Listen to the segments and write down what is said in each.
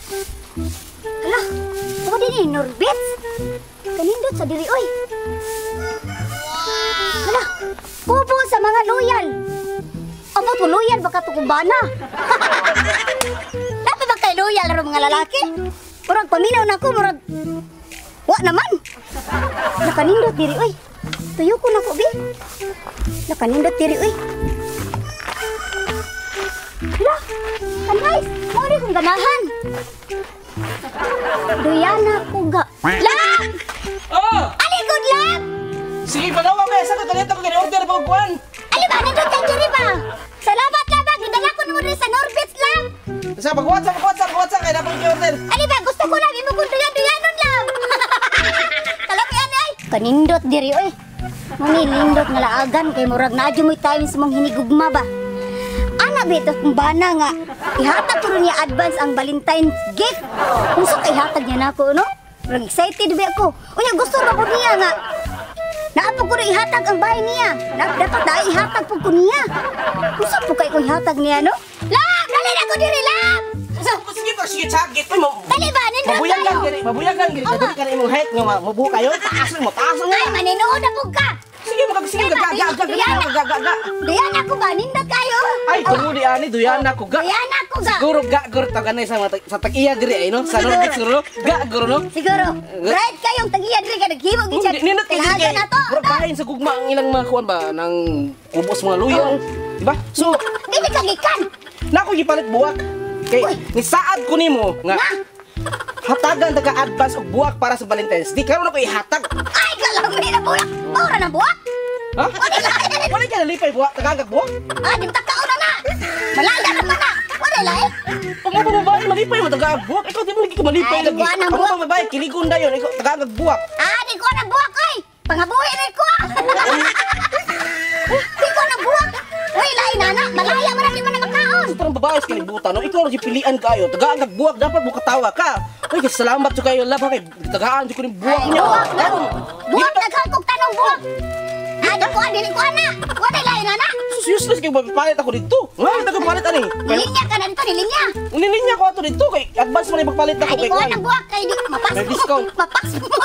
Hala, ako din ni Norbits. Kanindot sa diri oy. Hala, kubo sa mga loyal. Amo to loyal baka to kumbana. Dapat ba kay loyal ro mga lalaki? Murag paminaw na ko, murag wa naman. Nakanindot diri oy. Tuyo ko na ko bi. Nakanindot diri oy. Hala, kanay, mo rin kong ganahan. Duyana ko ga. Love! Oh! Ali, good love! Sige, panawa ba? Sa katalento ko gani-order pa og kuan. Ali ba, nandun kay Jerry ba? Salamat labag, gidala ko nimo diri sa Norbits lang. Sa pag-WhatsApp, WhatsApp, WhatsApp kay dapat order. Ali ba, gusto ko lang imo kung duyan-duyanon lang. Kalamian ay. Kanindot diri oy. Muni lindot nga laagan kay murag naadyo mo'y time sa mong hinigugma ba. Ana bito kung bana nga ihatag ko niya advance ang Valentine's gift. Unsa kay ihatag niya nako no? Murag excited ba ako. Unya gusto ra pud niya nga Naa po ko na ihatag ang bahay niya. Na, dapat na ihatag po ko niya. Unsa po kay ko ihatag niya no? Love, dali na ko diri love. Sige pa, sige tsagit. Uy, mo. Dali ba nindot Mabuyag lang kayo. gani, mabuyag lang gani. Ama. Dili ka na imong height nga mabuo kayo. Taas lang mo, taas lang. Ay, maninood na po ka. Sige, magag sige, ga ga ga ga ga ga ga. Duyan ako ba? Nindot kayo. Ay, tungo di ani duyan ako ga. Duyan ako ga. Siguro ga guro taganay sa mga sa tag-iya diri ay no, sa Nordic siguro ga guro no. Siguro. Right kayong tagiya diri ka naghimo gid siya. Nindot kay Kailangan na to. Bro, kain sa gugma ang ilang mga kuan ba ng kubos mga luyang, di ba? So, Dili ka gikan. nako gipalit buwak. Kay ni saad ko nimo nga Na. hatagan ta ka advance og buwak para sa Valentine's. Di karon ako ihatag. Ay, kalami na buwak. Maura na buwak. Ha? Wala lahi. Wala ka nalipay buwak, tagagag buwak. Ah, di ta kaon na na. Malaya na man na. Wala lahi. Kung mo babae malipay mo tagagag buwak. Ikaw di mo lagi ka malipay Ay, lagi. buwan ang Ang buwak. mga babae kiligon dayon ikaw tagagag buwak. Ah, di ko na buwak oy. Pangabuhi rin ko. Di ko na buwak. Uy, lahi nana. Malaya man na di man na makaon. Parang babae sa kalibutan no, ikaw ra gyud pilian kayo. Tagagag buwak dapat mo katawa ka. Uy, kay salamat jud kayo love ha kay tagaan jud ko ning buwak Ay, niya. buwak na. Karon, Buwak daghan kog tanong buwak. Ah, di ko dili ko ana. Wala lahi nana. Sus, useless kay papalit ako dito. Nga, kita palit ani. Kay Nilinya ka na dito, nilinya. nilinya ko ato dito kay advance man ipagpalit ako Ay, di kay ko kuan. anang buwak kay di mapas May discount. Mapas mo na.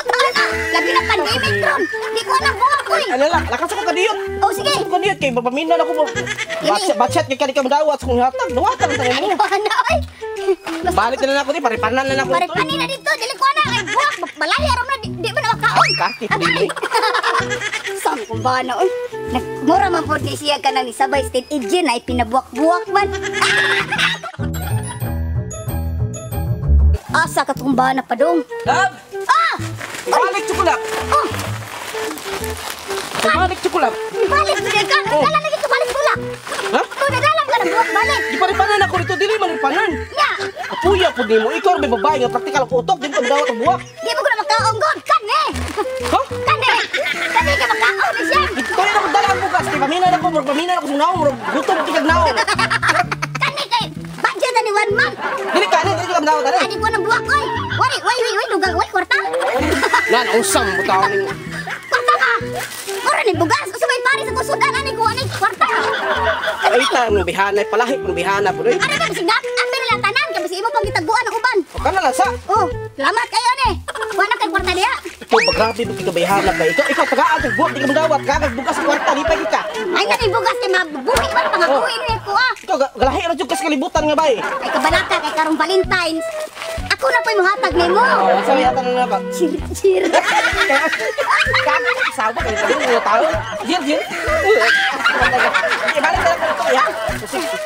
Labi na pandemic ron. Di ko anang buwak oy. Ano lang, lakas ako kadiyot. Oh, sige. Ako kadiyot kay mapamina na ako mo. Batchat, batchat kay kani ka madawat sa kong hatag. Dawatan ta Ay, nimo. ko ana oy. Balik na lang ako di, paripanan na lang ako. Pare kanina dito, dili ko ana kay buwak malaya ra man di, di man makaon. Kati, Agay. Sang kung ba na oy. Nagmura man pod ni siya kanang ni sabay state agent ay pinabuwak-buwak man. Asa ka tong bana padong? Love, Ah! balik tsukulak. Oh, Balik tsukulak. balik dili ka. Oh. Dala lagi ko balik tulak. Ha? Oh, nadalam ka ng buwak balik. Di paripanan ako dito, dili man ripanan. Nya, Kapuya pud nimo, ikaw ra may babae nga praktikal ang utok, di mo ka madawat ang buwak. di mo ko na makaon god. Kan eh. Ha? Kan eh. Kan eh ka makaon ni siya. Ito na ako dala ang bugas, kay pamina na ako, murag pamina na ako sa naong, murag gutom kay kag naong. Kan eh kay budget na ni one month. Dili ka, dili ka madawat ani. Ani ko ng buwak oy. Wari, wai, wai, wai, dugang, wai, kwarta. Nan, usam butaw ning Kwarta ka. Mura ni bugas. Usa may pare sa kusudan ani ko ani kwarta. Ay ta ng bihana palahi ng bihana pud oy. Ano ka bisig na? Ang nila tanan kay bisig imo pang gitaguan ang uban. O kana lang sa. Oh, salamat kayo ni. Wala kay kwarta diha. Ikaw ba grabe ba kay bihana kay ikaw ikaw tagaan kag buwak di ka madawat kagag bugas sa kwarta di pa gid ka. Ay na ni bugas kay mabuhi man pangabuhi ni ko ah. Ikaw galahi ra jud ka sa kalibutan nga bay. Ay kabalaka kay karong Valentines. Ako na po'y muhatag nimo. Oh, sa yata na ka. Cheer, cheer. Kag sawa kay kay mga tao. Jir jir. Ibalik na lang ko ya.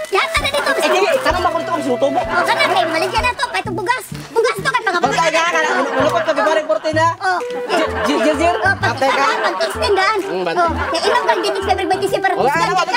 Yata na dito. Eh dili tanong ako dito ang sinutubo. Oh, kana kay maligyan na to kay itong bugas. Bugas to kay pangabuhi. Bantay ka kana ulukot ka bibalik porte na. Oh, Jir jir jir. Oh, pag Bantay ka. pag extend daan. Bantay. Oh, kay inom kang ditik sa 25 para Wala extend na, ka. wala.